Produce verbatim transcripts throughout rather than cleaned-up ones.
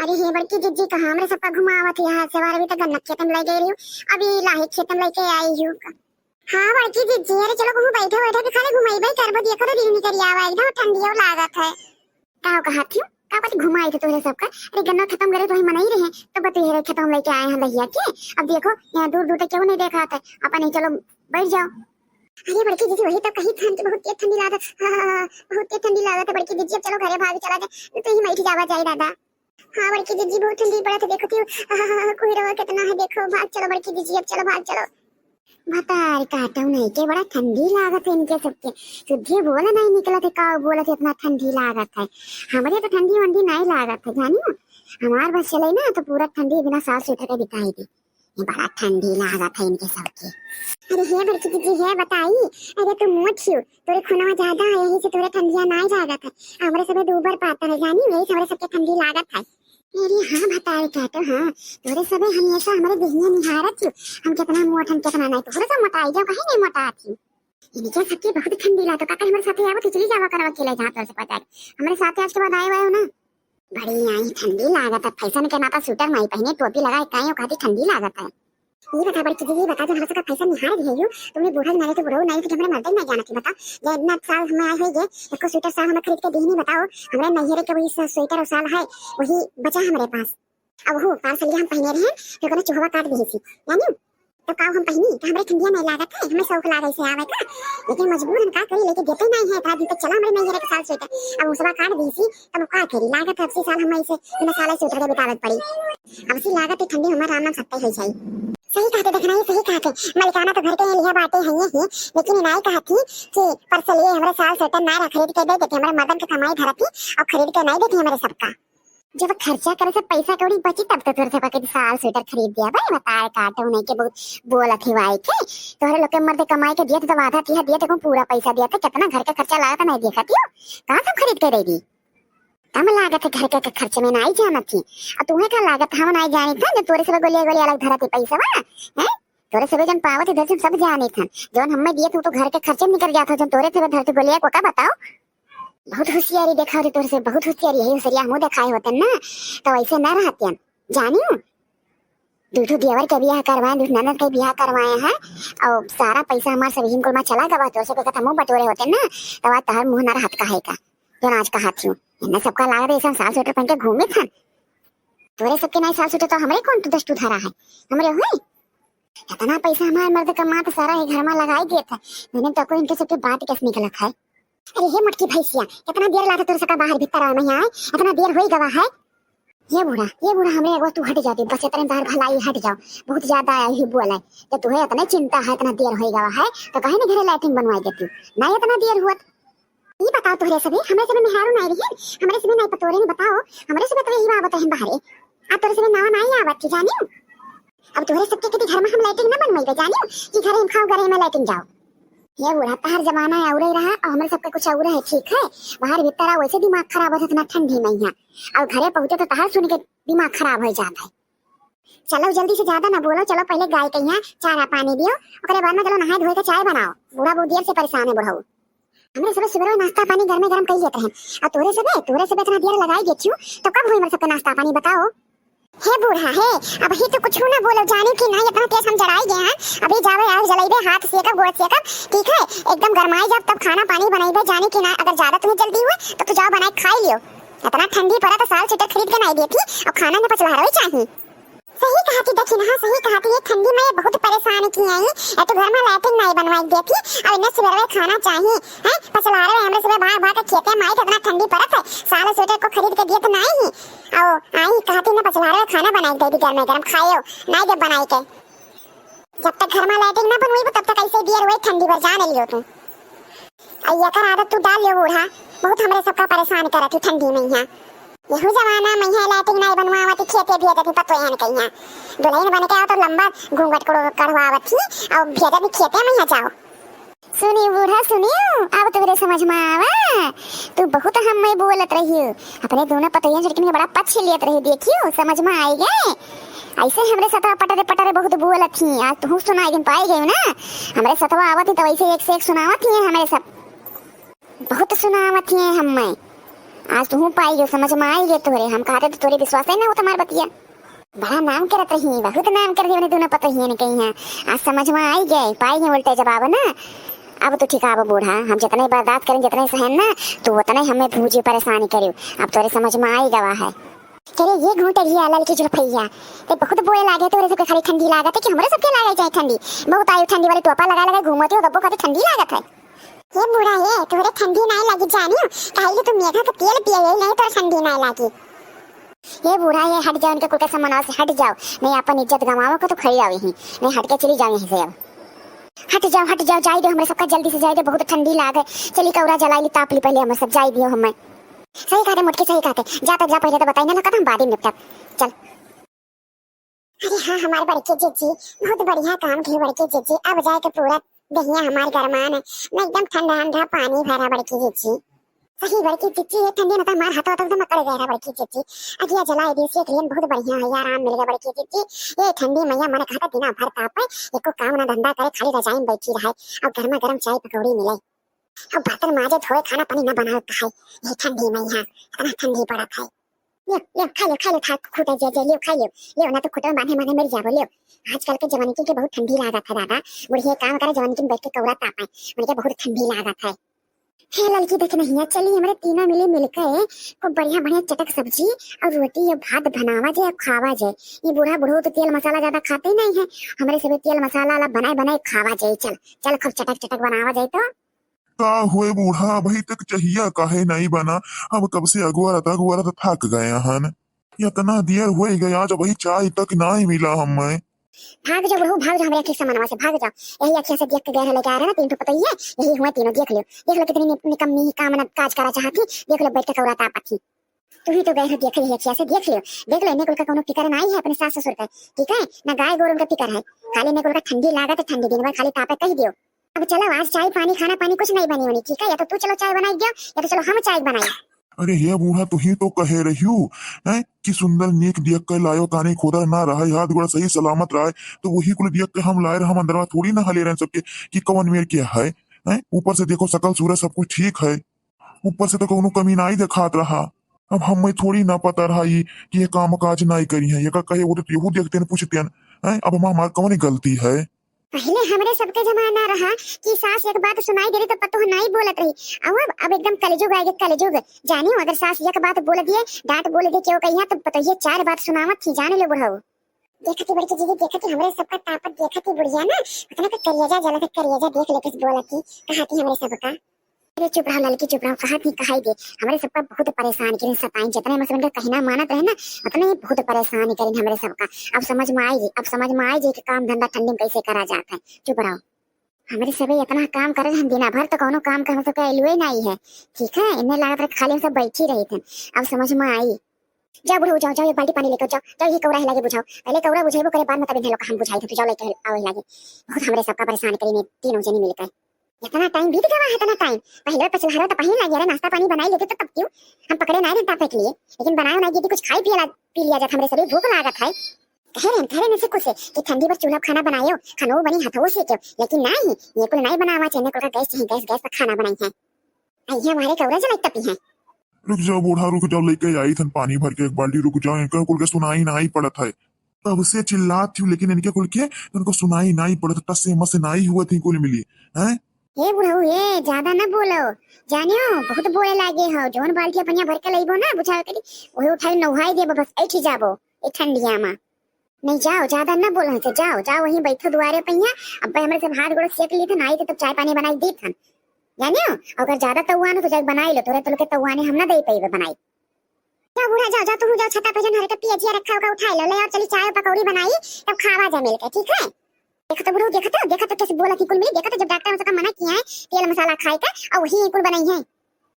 अरे हे बड़की जिज्जी, कहाँ हमरे सबका घुमावत है यहाँ से? अभी तो गन्ना खेत में लइ गई रही हूँ, अभी लाही खेत में लइके आई हूँ। हाँ बड़की जिज्जी, अरे चलो कहूँ बैठा बैठा के खाली घुमाई बाई करबो, देखो तो दिन निकल आवा, एकदम ठंडी और लागत है। का हो कहा थी? का कुछ घुमाई थे तोहरे सबका? अरे गन्ना खत्म करे तो ही मनाई रहे, तो बतू हेरे खेतों में लेके आए हैं लहिया के। अब देखो यहाँ दूर दूर तक क्यों नहीं देखा था, अपन ही चलो बैठ जाओ। अरे बड़की जिज्जी वही तो कही थन कि बहुत तेज ठंडी लागत, हाँ, हाँ, हाँ, बहुत तेज ठंडी लागत है बड़की जिज्जी, अब चलो घरे भाग चला जाए, तो ही बैठ जावा जाए दादा। हाँ बड़की जिज्जी बहुत ठंडी पड़त है, देखो क्यों, हाँ, हाँ, हाँ, कोई रवा कितना है, देखो भाग चलो बड़की जिज्जी, अब चलो भाग चलो। भतार काटो नहीं के बड़ा ठंडी लागत है इनके सबके, सुधे बोला नहीं निकलत है, का बोलत है इतना ठंडी लागत है। हमरे तो ठंडी वंडी नहीं लागत है जानियो, हमार बस चले ना तो पूरा ठंडी बिना साल स्वेटर के बिताई दी। ये बड़ा ठंडी लागत है इनके सबके। अरे हे बड़की दीदी हे बताई, अरे तू मोट छियो, तोरे खुनवा ज्यादा है, यही से तोरे ठंडिया नाई लागत है। हमरे सबे दूबर पातर है जानी, यही से हमरे सबके ठंडी लागत है। अरे हाँ भतार काटो हाँ, तोरे सबे हमेशा हमरे देहिया निहारत छियो, हम कितना मोट हम कितना नहीं, तोरे सब मोटाई जाओ कहीं नहीं मोटात छियो। इनके सबके बहुत ठंडी लागत, काका हमरे साथे आवत चली जावा करवा अकेले जहाँ तोरे से पता है, हमरे साथे आज के बाद आए वायो ना। बड़ी आई ठंडी लागत है, फैशन के नाता स्वेटर नहीं पहने, टोपी लगाए काहे, वो कहती ठंडी लागत है। ये बता बड़की दीदी, ये बता जो हमरा सबका फैशन निहार रही है यू, तुमने बूढ़ा नारे तो बूढ़ा नारे तो हमरे मर्दे नहीं जाना थी, बता। ये इतना साल हमें आए है ये, एको स्वेटर साल हमें खरीद के दी नहीं, बताओ। हमरे नैहरे के वही स-, स्वेटर और साल है, वही बचा हमरे पास। अब वो पार सलिया हम पहने रहे, फिर कोनो चुहवा काट दी थी, जानी? तो का हम पहनी, तो हमरे ठंडिया नहीं लागत है, हमें शौक लागे से आवे का, लेकिन मजबूर हम का करी, लेके देते नहीं है, इतना दिन तक चला हमरे नैहरे के साल स्वेटर, अब उसवा काट दी थी, तब का करी, लागत है अब सी साल हम ऐसे बिना साल स्वेटर के बितावत पड़ी। अब सी लागत है ठंडी हमार राम नाम सत्य हो जाई। सही कहते, देखना ये सही कहते, मलिकाना तो घर के यहाँ लिया बाटे हैं ये ही, लेकिन इनाई कहती कि परसों लिए हमरे साल स्वेटर ना खरीद के दे देते, हमरे मदन के कमाई धरती और खरीद के नहीं देते हमरे सबका। जब खर्चा करे से पैसा कौड़ी बची तब तो तोरे सबका के साल स्वेटर खरीद दिया भाई, बताए काटो नहीं के बहुत बोलत ही वाई के, तोहरे लोग के मर्द कमाई के दिया तो आधा तिहा दिया, देखो पूरा पैसा दिया था, कितना घर का खर्चा लागत नहीं देखा थियो, कहाँ से हम खरीद के देगी? कम लागत है घर के, के खर्च में नाई जानत थी। आ तुम्हें का लागत हम नाई जानी था, जो तोरे सबे गोलिया गोलिया अलग धरत ही पैसा बा, हैं? तोरे सबे जन पावत इधर से सब जानी था, जौन हमें दिए तू तो घर के खर्चे में निकल जाता, जौन तोरे सबे धरती गोलिया को का बताओ। बहुत होशियारी देखा होते तोरे से, बहुत होशियारी, यही होशियारी हमहू देखाए होते ना, तो ऐसे ना रहते हम, जानियो। दू ठो देवर के बियाह करवाए, दू ठो ननद के बियाह करवाए हैं, और सारा पैसा हमार सब हिंकुल में चला गवा, तोरे से कहत हमहू बटोरे होते ना, तब आज तहर मुँह ना रहत काहे का। जौन आज कहा थी, इन्हें सबका लागत है, ऐसा साल स्वेटर पहन के घूमे थन। तोरे सबके नहीं साल स्वेटर तो हमरे कौन तू दस टू धरा है, हमरे हुई। इतना पैसा हमार मर्द कमात सारा ही घर में लगाई देत है, मैंने तो कोई इनके सबके बात कैसे निकलत है। अरे हे मोटकी भैंसिया, कितना देर लागे तोरे सबका बाहर भीतर आवे में यहाँ, इतना देर होई गवा है। ये बूढ़ा, ये बूढ़ा, हमरे एगो तू हट जाती, बस इतने बाहर भलाई हट जाओ, बहुत ज्यादा आई ही बोल है। जब तुहे इतने चिंता है, इतना देर होई गवा है, तो काहे नहीं घरे लैट्रिन बनवाई देती, नहीं इतना देर हुआ। ई बताओ तोहरे सबे, हमरे सबे मेहरारू नाई रही, हमरे सबे नाई पतोरे ने बताओ, हमरे सबे तो यही बाबत है बाहरे। आ तोहरे सबे नावा नाई आवत थी जानियो। अब तोहरे सबके कदी घर में हम लैट्रिन ना बनवाई जानियो कि घरे हम खाओ घरे में लैट्रिन जाओ। ये बूढ़ा तहर जमाना है औरे रहा और हमरे सबके कुछ और है, ठीक है? बाहर भीतर आओ वैसे दिमाग खराब होता इतना ठंडी में यहाँ, और घरे पहुँचे तो तहर सुन के दिमाग खराब हो जाता है। चलो जल्दी से ज्यादा ना बोलो, चलो पहले गाय के यहाँ चारा पानी दियो, ओकरे बाद में चलो नहाए धोए के चाय बनाओ। बूढ़ा बहुत देर से परेशान है बुढ़ऊ। हमरे सबे सुबह नाश्ता पानी गर्मे गर्म कई लेत रहे, और तोरे सबे, तोरे सबे इतना देर लगाई देती हूँ, तो कब हुई हमरे सबके नाश्ता पानी बताओ? हे बूढ़ा हे, अबही तो कुछ ना बोलो, जानी कि नहीं इतना तेज हम जड़ाई गए हैं। अभी जावे आग जलाइबे, हाथ सेकब, गोड़ सेकब, ठीक है? एकदम गरमाई जब तब खाना पानी बनाइबे, जानी कि ना, अगर ज्यादा तुम्हें जल्दी हुए तो तू जाओ बनाए खाई लियो। इतना ठंडी पड़ा तो साल स्वेटर खरीद के नहीं देती और खाना न पचला रहे चाहिए। सही कहा थी दखिन, हाँ सही कहा थी, ये ठंडी में ये बहुत परेशान की आई। या तो घर में लैट्रिन नहीं बनवाई देती और इन्हें सुबह खाना चाहिए, हैं? पचला रहे हमरे सुबह भाग भाग के खेते में आई, इतना ठंडी पड़त है, साल स्वेटर को खरीद के दिए तो नहीं ही। आओ, आई कहती ना पचला रहे खाना बनाई दे दी, गर्मा गर्म खायो, नहीं जब बनाई के। जब तक घर में लैट्रिन ना बनवाई तब तक ऐसे ही बियर हुए ठंडी भर जाने लियो तू। आ एकर आदत तू डाल लियो बूढ़ा, बहुत हमरे सबका परेशान करत ही ठंडी में यहाँ। यहू जमाना में यहाँ लैट्रिन नहीं बनवावत ही, खेते भेजत ही पतोहन के यहाँ। दुल्हन बन के आओ तो लंबा घूंघट कड़ो-, कढ़वावत ही और भेजत ही खेते में यहाँ जाओ। सुनियो बूढ़ा सुनियो, अब तोहरे समझ में आवा, तू बहुत हम्मे बोलत रहियो, अपने दोनों पतोहियन झटकन के बड़ा पक्ष लेत रही, देखियो समझ में आई गए। ऐसे हमरे सतवा पटरे पटरे बहुत बोलत ही, आज तू सुनाई दिन पाई गई ना, हमरे सतवा आवत ही तो ऐसे एक से एक सुनावत ही हमरे सब। बहुत सुनावत ही हम्मे। आज तुहूँ पाई गयो, समझ मा आई गए तोहरे। हम कहते तो तोहरे विश्वास ही ना होत हमार बतिया। बड़ा नाम करत रही, बहुत नाम करत रही, उन्हें दोनों पतोहियन कही हैं। आज समझ मा आई गए, पाई गए उल्टे जवाब ना। अब तू ठिकाबो बूढ़ा, हम जितने बर्दाश्त करें, जितने सहन ना, तू उतने हमें भूजी परेशानी करियो। अब तोरे समझ मा आई गवा है। करे ये घूंटे घिया ललकी जुल्फैया, ते बहुत बोले लागे, तोरे सबके खाली ठंडी लागत है कि हमरे सबके लागे जाए ठंडी? बहुत आई ठंडी वाली टोपा लगा लगा घूमती हो, तब्बो खाली ठंडी लागत है। हे बूढ़ा, हे तोहरे ठंडी नाई लागी जानियो, काहे कि तू मेघा के तेल पिया, यही नहीं तोहरे ठंडी नाई लागी। हे बूढ़ा, हे हट जाओ, इनके कुल के सामनवा से हट जाओ, नहीं अपन इज्जत गंवाओ का तो खड़ी रहो यहीं, नहीं हट के चली जाओ यहीं से अब। हट जाओ, हट जाओ, जाई दे हमरे सबका, जल्दी से जाई दे, बहुत ठंडी लागे। चली कौरा जलाई ली, ताप ली पहले हमरे सब, जाई दियो हमें। सही कहते मोटकी, सही कहते, जा तक जा, पहले तो बताई ना, ना हम बाद में निपटब। चल। अरे हाँ, हमार बड़की जीजी, बहुत बढ़िया काम की बड़की जीजी। अब जाए के पूरा दहिया हमार गरमान है, मैं एकदम ठंडा ठंडा पानी भरा बड़की जीजी। सही बड़की जीजी, ये ठंडी में तो हमार हाथों तक तो मकड़ गया बड़की जीजी। अगिया जलाए दी से, एक लेन बहुत बढ़िया है, आराम मिल गया बड़की जीजी। ये ठंडी मैया मन कहता दिना भर तापे, एको काम ना धंधा करे, खाली रजाई में बैठी रहे। अब गर्मा गर्म चाय पकौड़ी मिले, अब बर्तन माजे धोए, खाना पानी ना बनाए कहाई। ये ठंडी मैया, इतना ठंडी पड़त है। ले, ले, खा ले, खा ले, खा, खूटा जे, जे, ले, खा ले। ले, ना तो खूटा में बांधे, बांधे मर जाबो, ले। आजकल के जवान के बहुत ठंडी लागत है दादा। बुढ़िया काम करे, जवान के बैठ के कौरा तापे। उनके बहुत ठंडी लागत है। हे ललकी देख नहीं है, चली हमरे तीनों मिली मिलके खूब बढ़िया, बढ़िया चटक सब्जी और रोटी या भात बनावा जाए और खावा जाए। ये बूढ़ा बुढ़ऊ तो तेल मसाला ज्यादा खाते ही नहीं है। हमरे सभी तेल मसाला वाला बनाए, बनाए खावा जाए। चल, चल खूब चटक, चटक बनावा जाए तो। का हुए बूढ़ा, अभी तक चहिया काहे नहीं बना? हम कब से अगुआरत अगुआरत थक गए हन। इतना देर हो गया, आज अभी चाय तक नहीं मिला हमें। भाग जाओ बुढ़ऊ, भाग जाओ हमरे अखिया से मनवा से, भाग जाओ। यही अखिया से देख के गए रहे, लेके आ रहे ना तीन ठो पतोहिए, यही हुए तीनों, देख लियो, देख लो कितनी नि-, निकम्मी काम न काज करा चाहती, देख लो बैठ के कौरा तापत ही। तू ही तो गए हो देख, यही अखिया से देख लियो, देख लो इन्हें कुल का कोनो फिकर नहीं है अपने सास ससुर का, ठीक है ना? गाय गोरू उनका फिकर है, खाली इन्हें कुल का ठंडी लागत है, ठंडी दिन भर खाली तापे कह दियो। अब चलो, आज चाय पानी, खाना पानी कुछ नहीं बनी होनी, ठीक है? या तो तू चलो चाय बनाई दियो, या तो चलो हम चाय बनाई। अरे हे बूढ़ा, तू ही तो कहे रहियो, हैं, कि सुंदर नीक दियक के लायो, तानी खोदर ना रहे, हाथ गोड़ सही सलामत रहे, तो वही कुल दियक के हम लाए रहे, हम अंदरवा थोड़ी ना हले रहे सबके, कि कवन मेर के है, हैं? ऊपर से देखो, सकल सूरत सब कुछ ठीक है, ऊपर से तो कौनो कमी नाई देखात रहा। अब हमें थोड़ी ना पता रहा ई कि ये काम काज नाई करी है, ये का कहे वो तो यहू देखते न पूछते न, हैं? अब हम हमार कौन गलती है? पहिले हमरे सबके जमाना रहा कि सास एक बात सुनाई दे रही तो पतोह नाई बोलत रही। अब, अब, अब एकदम कलजुग आ गया, कलजुग। जानियो, अगर सास एक बात बोल दिए, डांट बोल दे, क्यों कहिया, तो पतोहिए चार बात सुनावत थी, जान लो बुढ़ऊ। देखती बड़की जीजी, देखती हमरे सबका तापत, देखती बुढ़िया ना, उतना के करियाजा जलत, करियाजा देख लेके बोलती, कहती हमरे सबका। अरे चुप रहो ललकी, चुप रहो, कहा थी, कहाई दे, हमरे सबका बहुत परेशान करिन, सताइन, जितने मसलन का कहना मानत रहे ना, उतने ही बहुत परेशान करिन हमरे सबका। अब समझ में आई जी, अब समझ में आई जी कि काम धंधा ठंडी में कैसे करा जात है। चुप रहो। हमरे सबे इतना काम करे रहन दिना भर, तो कौनो काम का हम सबके आइलुए नहीं है, ठीक है? इन्हें लागत रहे खाली हम सब बैठी रही थे। अब समझ में आई। जाओ बुढ़ऊ, जाओ, जाओ, एक बाल्टी पानी लेकर जाओ, जाओ, यही कौरा है लागे बुझाओ, पहले कौरा बुझाइबो करे, बाद में तब इन्हें लोग हम बुझाई थे, तो जाओ लेके आओ लागे। बहुत हमरे सबका परेशान करी ने तीनों जनी मिलकर। इतना टाइम बीत गवा है, इतना टाइम। पहले पछलहरा तो पहले लगे रहे, नाश्ता पानी बनाई लेते तो तब क्यों? हम पकड़े ना रहता के लिए, लेकिन बनाए बनाई यदि कुछ खाई पिए ला-, पी लिया जात, हमरे सभी भूख लागत है। कह रहे हैं, कह रहे हैं से कुछ कि ठंडी पर चूल्हा खाना बनायो, खानो बनी हथो से क्यों, लेकिन नहीं, ये कुल नहीं बनावा चाहिए, कुल का गैस चाहिए, गैस, गैस पर खाना बनाई है। अइहे हमारे कौरा जलाई तपी हैं। रुक जाओ बूढ़ा, रुक जाओ, लेके आई थन पानी भर के एक बाल्टी, रुक जाओ, इनका कुल के सुनाई नाई पड़त है। तब से चिल्लात थी, लेकिन इनके कुल के, इनको सुनाई नाई पड़त, टस से मस नाई हुआ थी कुल मिली, हैं? हे बुढ़ऊ, हे ज्यादा न बोलो, जानियो, बहुत बोले लागे हो, जौन बाल्टी अपनिया भर के लइबो ना, बुझावे करी, वही उठाई नौहाई देबो, बस ऐठी जाबो, ए ठंडिया मा। नहीं, जाओ, ज्यादा न बोलो हमसे, जाओ, जाओ, वहीं बैठो दुआरे पे हियाँ। अब भाई हमरे सब हाथ गोड़ सेक लिए थे, नाई थे तब चाय पानी बनाई दी थन, जानियो। अगर ज्यादा तउआन हो तो जाके बनाई लो, तोरे तो लोग के तउआने हम ना दे पाइबे बनाई। जाओ बूढ़ा, जाओ, जाओ, तुम जाओ, छत्ता पे जन हरे के पियजिया रखा होगा, उठाई लो, ले आओ, चली चाय और पकौड़ी बनाई, तब खावा जा मिलके, ठीक है? देखो तो बुढ़ऊ, देखो तो, देखो तो कैसे बोला थी कुल मिली, देखो तो जब डॉक्टर हमसे मना किया है तेल मसाला खाए का, और वही कुल बनाई है।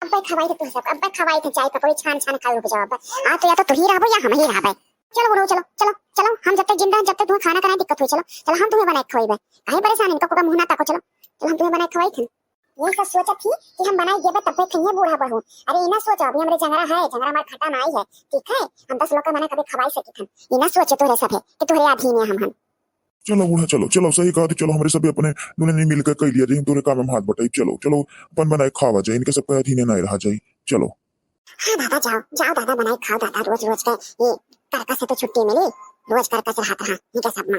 अब्बे खवाई थे तुम सब, अब्बे खवाई थे चाय पकौड़ी छान छान खाओ, रुक जाओ अब्बे। आज तो या तो तू ही रहबो या हम ही रहबे। चलो बुढ़ऊ, चलो, चलो, चलो, हम जब तक जिंदा हैं, जब तक तुम्हें खाना का नहीं दिक्कत हुई, चलो, चलो, हम तुम्हें बनाए के खवाइबे। काहे परेशान, इनका कुका मुंह ना ताको, चलो, चलो, हम तुम्हें बनाए के खवाई थे। ये सब सोचत थी कि हम बनाए देबे तब्बे खइहे बूढ़ा बहू। अरे, ये ना सोचो, अभी हमरे जंगरा है, जंगरा हमार खटा नाई है, ठीक है? हम दस लोग का मना कभी खवाई सकी थन। ये ना सोचे तोहरे सब है कि तोहरे अधीन है हम हन। चलो बूढ़ा, चलो, चलो, सही कहा थी, चलो, हमरे सब अपने दुल्हन मिलकर कह लिया जाए, हम तोरे काम में हाथ बटाई, चलो, चलो, अपन बनाए खावा जाए, इनके सबका अधीन ना रहा जाए, चलो। हाँ दादा, जाओ जाओ दादा, बनाई खाओ दादा, रोज रोज के ये करकस से तो छुट्टी मिली, रोज करकस रहत रहा इनके सब मा।